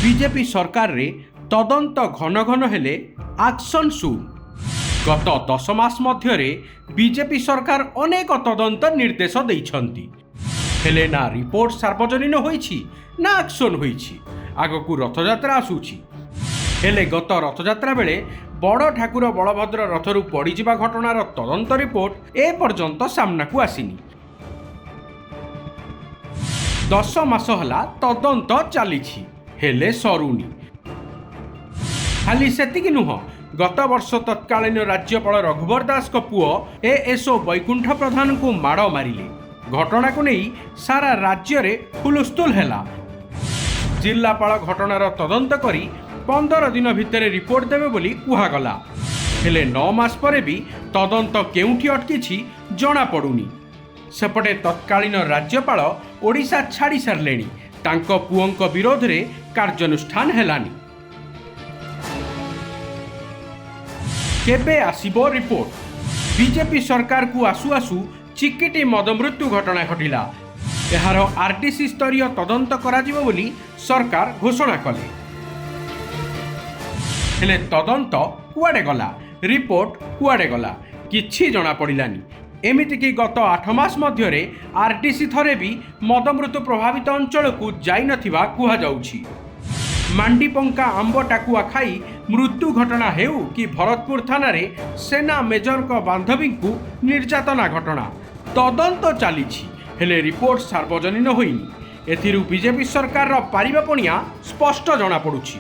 BJP ସରକାରରେ ତଦନ୍ତ ଘନ ଘନ ହେଲେ ଆକ୍ସନ୍ ଶୂନ। ଗତ 10 ମାସ ମଧ୍ୟରେ ବିଜେପି ସରକାର ଅନେକ ତଦନ୍ତ ନିର୍ଦ୍ଦେଶ ଦେଇଛନ୍ତି, ହେଲେ ନା ରିପୋର୍ଟ ସାର୍ବଜନୀନ ହୋଇଛି ନା ଆକ୍ସନ୍ ହୋଇଛି। ଆଗକୁ ରଥଯାତ୍ରା ଆସୁଛି, ହେଲେ ଗତ ରଥଯାତ୍ରା ବେଳେ ବଡ଼ ଠାକୁର ବଳଭଦ୍ର ରଥରୁ ପଡ଼ିଯିବା ଘଟଣାର ତଦନ୍ତ ରିପୋର୍ଟ ଏପର୍ଯ୍ୟନ୍ତ ସାମ୍ନାକୁ ଆସିନି। 10 ମାସ ହେଲା ତଦନ୍ତ ଚାଲିଛି, ହେଲେ ସରୁନି। ଖାଲି ସେତିକି ନୁହଁ, ଗତ ବର୍ଷ ତତ୍କାଳୀନ ରାଜ୍ୟପାଳ ରଘୁବର ଦାସଙ୍କ ପୁଅ ଏଏସ୍ଓ ବୈକୁଣ୍ଠ ପ୍ରଧାନଙ୍କୁ ମାଡ଼ ମାରିଲେ। ଘଟଣାକୁ ନେଇ ସାରା ରାଜ୍ୟରେ ହୁଲସ୍ତୁଲ ହେଲା। ଜିଲ୍ଲାପାଳ ଘଟଣାର ତଦନ୍ତ କରି 15 ଦିନ ଭିତରେ ରିପୋର୍ଟ ଦେବେ ବୋଲି କୁହାଗଲା, ହେଲେ 9 ମାସ ପରେ ବି ତଦନ୍ତ କେଉଁଠି ଅଟକିଛି ଜଣାପଡ଼ୁନି। ସେପଟେ ତତ୍କାଳୀନ ରାଜ୍ୟପାଳ ଓଡ଼ିଶା ଛାଡ଼ି ସାରିଲେଣି, ତାଙ୍କ ପୁଅଙ୍କ ବିରୋଧରେ କାର୍ଯ୍ୟାନୁଷ୍ଠାନ ହେଲାନି। କେବେ ଆସିବ ରିପୋର୍ଟ? ବିଜେପି ସରକାରକୁ ଆସୁ ଆସୁ ଚିକିଟି ମଦମୃତ୍ୟୁ ଘଟଣା ଘଟିଲା। ଏହାର ଆରଡିସି ସ୍ତରୀୟ ତଦନ୍ତ କରାଯିବ ବୋଲି ସରକାର ଘୋଷଣା କଲେ, ହେଲେ ତଦନ୍ତ କୁଆଡ଼େ ଗଲା, ରିପୋର୍ଟ କୁଆଡ଼େ ଗଲା, କିଛି ଜଣାପଡ଼ିଲାନି। ଏମିତିକି ଗତ 8 ମାସ ମଧ୍ୟରେ ଆରଡିସି ଥରେ ବି ମଦମୃତ୍ୟୁ ପ୍ରଭାବିତ ଅଞ୍ଚଳକୁ ଯାଇନଥିବା କୁହାଯାଉଛି। ମାଣ୍ଡିପଙ୍କା ଆମ୍ବ ଟାକୁଆ ଖାଇ ମୃତ୍ୟୁ ଘଟଣା ହେଉ କି ଭରତପୁର ଥାନାରେ ସେନା ମେଜରଙ୍କ ବାନ୍ଧବୀଙ୍କୁ ନିର୍ଯାତନା ଘଟଣା, ତଦନ୍ତ ଚାଲିଛି, ହେଲେ ରିପୋର୍ଟ ସାର୍ବଜନୀନ ହୋଇନି। ଏଥିରୁ ବିଜେପି ସରକାରର ପାରିବାପଣିଆ ସ୍ପଷ୍ଟ ଜଣାପଡ଼ୁଛି।